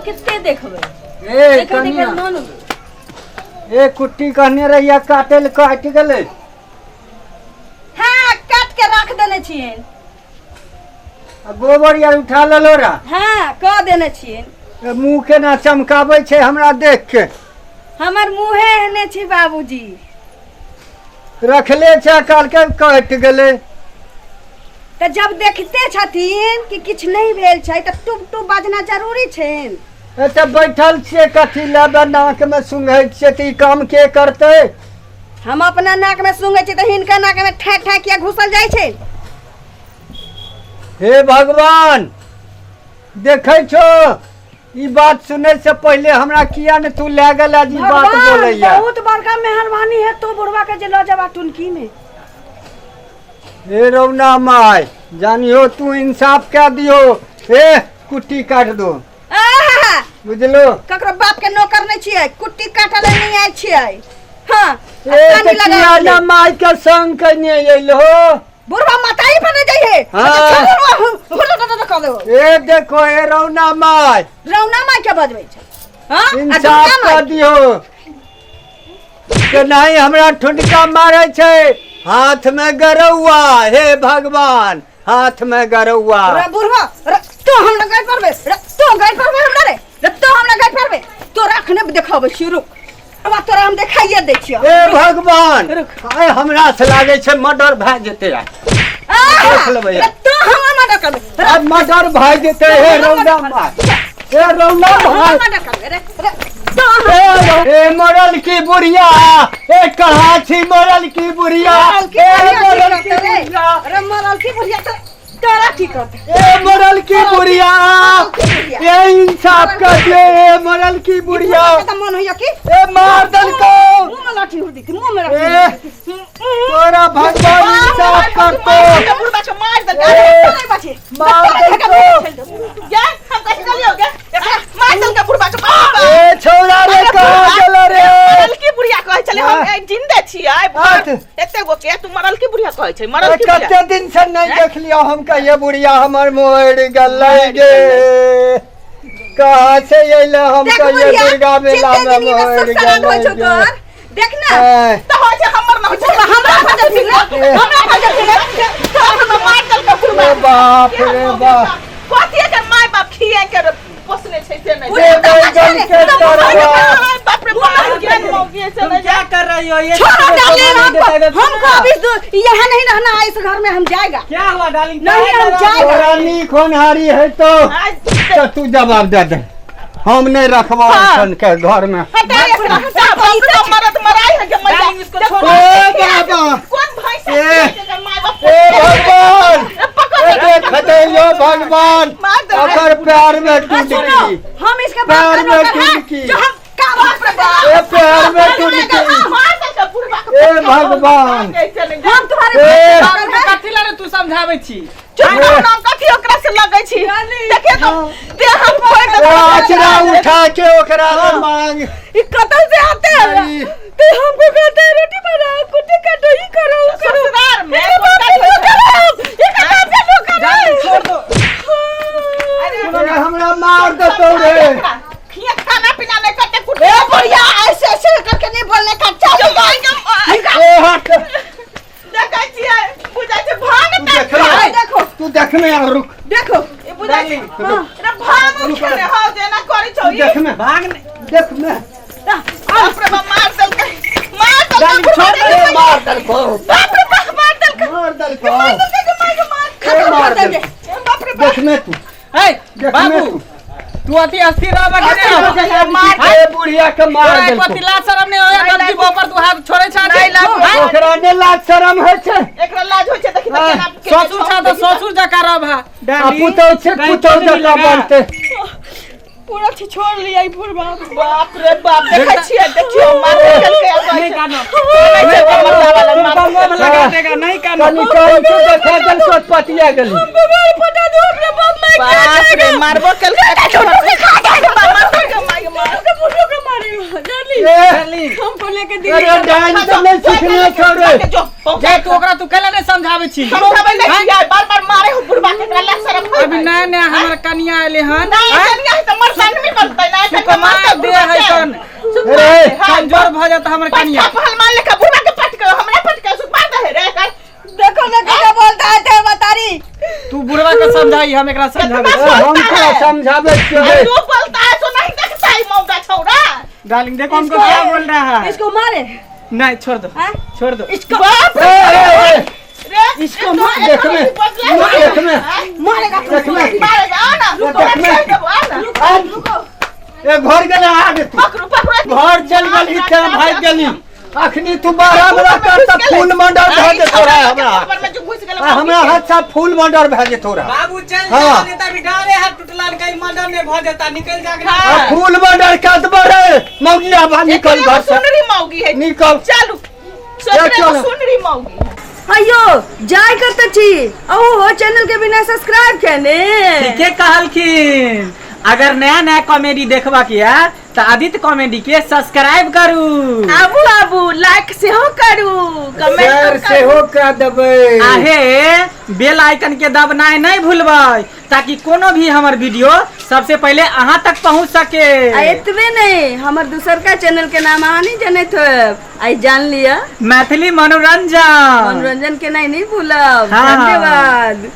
कते देखबै। ए देखै देखै कनिया मन। ए कुट्टी कहने रहिया काटे ले, काटि गेलै? हाँ, काट के रख देने छियनि। आ गोबर यार उठा लेलो रा? हाँ, कऽ देने छियनि। ए, मुँह केना चमकाबै छै हमरा देख के। हमर मुँहे एहने छै बाबूजी। रखले छै, कहलकै कटि गेलै। तऽ जब देखते छथिन कि किछु नहि भेल छै तऽ टुप टुप बाजना जरूरी छनि? एतऽ बैठल छियै कथी लेबै, नाकमे सुंघै छियै तऽ ई काम के करतै? हम अपना नाकमे सुंघै छी तऽ हिनका नाकमे ठै ठै किया घुसल जाइ छै? हे भगवान, देखै छो, ई बात सुनै से पहिले हमरा किया ने तू लए गेला जे ई बात भगवान बोलैया। बहुत बड़का मेहरबानी है तो बुढ़वा के जे लऽ जेबा टुनकी में। हे रौना माय, जानियो तू इंसाफ कए दियो। हे, कुट्टी काट दो। आहा! बुझलो? ककरो बाप के नौकर नहीं छियै, कुट्टी काटऽ लए नहीं आयल छियै। हाँ, आ ए कानी तऽ लगा किया देलै। ने माय के संग कने अयलहो? बुढ़वा माताई पर नहीं जाइए। हाँ। ए देखो, हे रौना माय। रौना माय के बजबै छै? हाँ, आ इंसाफ दुर्गा माय कऽ दियो के नहीं हमरा ठुनका मारै छै हाथ में गरौआ। हे भगवान, हाथ में गरौआ। रे बुढ़वा रे, तो हमरा गाय परबे रे? तो गाय परबे हमरा रे? रे तो हमरा गाय परबे? तोरा अखने देखाबै छी, रुक। अब तोरा हम देखाइए दै छियौ। हे भगवान, आइ हमरा से लागै छै मर्डर भए जेतै आइ। देख लेबै। रे तो हमरा मर्डर करबे रे? आइ मर्डर भए जेतै। हे रौदा माय, हे रौदा भाई। मर्डर करबे रे? रे तो हम ए मरल की बुढ़िया, ए कहाँ छी मरल की बुढ़िया? मरल की ए बुढ़िया मरल की की करतै रे? बुढ़िया। रे मरल की बुढ़िया तो तोरा की करतै? ए मरल की बुढ़िया, ए इंसाफ कर दे। ए मरल की बुढ़िया। बुढ़वा के तऽ मन होइया कि ए मार देलकौ। मुँह में लाठी हुर दी, मुँह में लाठी ए हुर दी। तोरा भगवान इंसाफ करतो। बुढ़बा के मार देलकै। ए नहीं बचे। मार देलकौ। गे, हम कहि देलियौ गे, एकरा मार देलकै बुढ़बा के, बाप। ए छौड़ा रे, कहाँ गेल रे? मरल की बुढ़िया कहै छलै हम जिंदे छियै। हट। एते गो के तू मरल की बुढ़िया कहै छै? मरल ए की बुढ़िया कते दिन से नहीं देखलियो हम। कहिए बुढ़िया हमर मरि गेलै गे, कहाँ से अइले हम? देख कहिए बुढ़िया, दुर्गा मेला जिते में दिन ई मरि सुख सरान होइ गेलै छौ गे। तोहर, देख ना। ए, तऽ होइ छै हमर न होइ छै। हमरा बजलथिन ने, हमरा बजलथिन ने। तऽ हमरा मार देलकै बुढ़बा। ए बाप रे बाप। कथी के माय बाप खिए के पोसने छै से नहि। ए बैगन के तरुआ। बाप रे बाप, केहन मौगी से तुम नहि। क्या कर रही हो ये? छोड़ो तुमको डार्लिंग, सामान नहीं हमको देता है, हमको अभी यहाँ नहीं रहना है, इस घर में हम जाएगा। क्या हुआ डार्लिंग? नहीं, क्या हम लड़ा- जाएगा। तोरा नीक होनहारी है तो आज तो तू जवाब दे दे, हम नहीं रखबो ऐसन के घर में। हटा एकरा, हटा। बाप रे, मरद मराई है के मैया। डार्लिंग, इसको छोड़ो। ए बाबा। कोन भैंस ए। के माय बाप? ए भगवान, ए, पकड़। ए देखते यो भगवान, मार दे। ओकर पैर में सुनो, टूटकी। हम इसके बाप पैर का में नौकर है टुनकी। जो हम का बाप रे बाप। ए पैर में टूटकी। मार देलकै बुढ़बा के। ए भगवान। हम तुम्हारे ए। बाप का नौकर है। कथी लड़े तू समझाबै छी? चुप रह ना, कथी ओकरा से लगै छी? देखिए तो देह हाथ फोड़ि ए देलकै। आचरा उठा के ओकरा ले मांग। ये कतल से आते हैं अरे। तो हमको कहते हैं रोटी बनाओ, कुट्टी काटो, ये करो, वो करो। ससुराल में ये बाप के नौकर है हम, ये का बाप के नौकर है। डार्लिंग, छोड़ दो। ए हमरा मार देतौ रे। खिया खाना पीना नहीं करते कुछ। ए बुढ़िया, ऐसे ऐसे करके नहीं बोलने का। चल। ए हट। देखै छियै, बुझै छै भांग। तू देखने ए, देखो। तू देखने आ, रुक। देखो। ई बुझै छै रे भांग खेने हौ जेना करै छौ तू ई। देखने भाग नहीं। देखने। बाप रे बाप, मार देलकै, मार देलकै। डार्लिंग, बुढ़बा छोड़ के। ए मार देलकौ। बाप रे बाप, मार देलकै। मार देलकौ। मार देलकै गे, मार गे, मार। ए मार कर देंगे। देलकौ। ए बाप रे बाप। देखने तू। ए देखने बाबू, तू। तू अति अस्थिर रह बा। मार। ए बुढ़िया के मार तोरा एको देलकौ। लाज शरम नहीं होया? नहीं, गलती नहीं। पर तू हाथ छोड़े छा? नहीं, लाज। ओकरा ने लाज शरम होइ छै? एकरा लाज होइ छै? देखी तऽ केना ससुर छा तऽ ससुर जकाँ रह भा। आ पुतहु छै, पुतहु जकाँ बनतै। पूरा छोड़ लिया ई बुढ़वा। बाप रे बाप, देखै छियै, देखियौ, मार देलकै आ कहै नहीं छै। कानो। नहीं छै, मरदा वाला मार। तुमको मुंह में लगा देगा, नहीं कानो। कनि कहै छै देखा देलकौ तऽ पतिया गेली। मोबाइल फटा दो अपने बाप माय। बाप रे, मारबो केलकै। मार देलकै, मार, मार। के बुढ़ो के मारे डार्लिंग। ए डार्लिंग। हमको ले लेके दिल्ली अरे डाइन तो नहीं सीखने छौ रे। जो जे तू ओकरा तू कैला नहीं समझाबै छी? समझाबै नहीं हैं? छियै, बार बार मारे हो बुढ़बा के, एकरा ला शरम होय अभी है। नया नया हमर कनिया एले हन। नहीं, हैं? कनिया है तऽ मर्दान नहीं बनतै ना, एखन सुकुमार मारतै देह बुढ़बा है के। सन। सुकुमार अरे, देह है। कमजोर भऽ जाता हमर कनिया। पटका पहलवान लेखा बुढ़बा के पटके, हमरा पटके, सुकुमार दे रे एकर। देखो ना कैसे बोलता है ते बतारी। तू बुढ़वा के समझाई, हम एकरा समझाबै। केतना हम का समझाबै छियै रे? तू बोलता है सो नहीं देखता है मौका छौड़ा। डार्लिंग देखो हमको क्या बोल रहा है। इसको मारे। नहीं छोड़ दो, हैं? छोड़ दो। इसको बाप ए, ए, ए, रे, इसको मार। देख में, देख में, मारेगा तू। देख में। मारेगा आ ना, देख में। रुको आ ना। ए घर गेलै आग तू। पकड़ू पकड़ू। घर चल गेली तें भागि गेली। अखनी तू बाहर हमरा कर तऽ फूल मंडल भए जेतौ रे हमरा। ऊपर में जो घुस गेलै। आ हमरा हाथ से फूल मंडल भए जेतौ रे। बाबू चल हाँ। जा, नहीं तभी डारे हाथ टूटला कहीं मंडल में भ जाता, निकल जा। आ फूल मंडल कत बड़े मौगिया बा, निकल घर से। सुनरी मौगी है। निकल। चलू सुनरी, चलो। सुनरी मौगी है। अयो जाय कर त छी ओ हो चैनल के बिना सब्सक्राइब केने। ठीके कहलखिन, अगर नया नया कॉमेडी देखबा के या तऽ आदित्य कॉमेडी के सब्सक्राइब करू। आबू आबू, लाइक सेहो करू, शेयर कमेंट करू। सेहो कऽ देबै। आहे बेल आइकन के दबनाइ नहीं भूलबै, ताकि कोनो भी हमर वीडियो सबसे पहले अहाँ तक पहुँच सके। आ एतबे नहीं, हमर दूसर का चैनल के नाम अहाँ नहीं जनैत होब, आई जान लिया मैथिली मनोरंजन। मनोरंजन के नहीं नहीं भूलब। हाँ। धन्यवाद।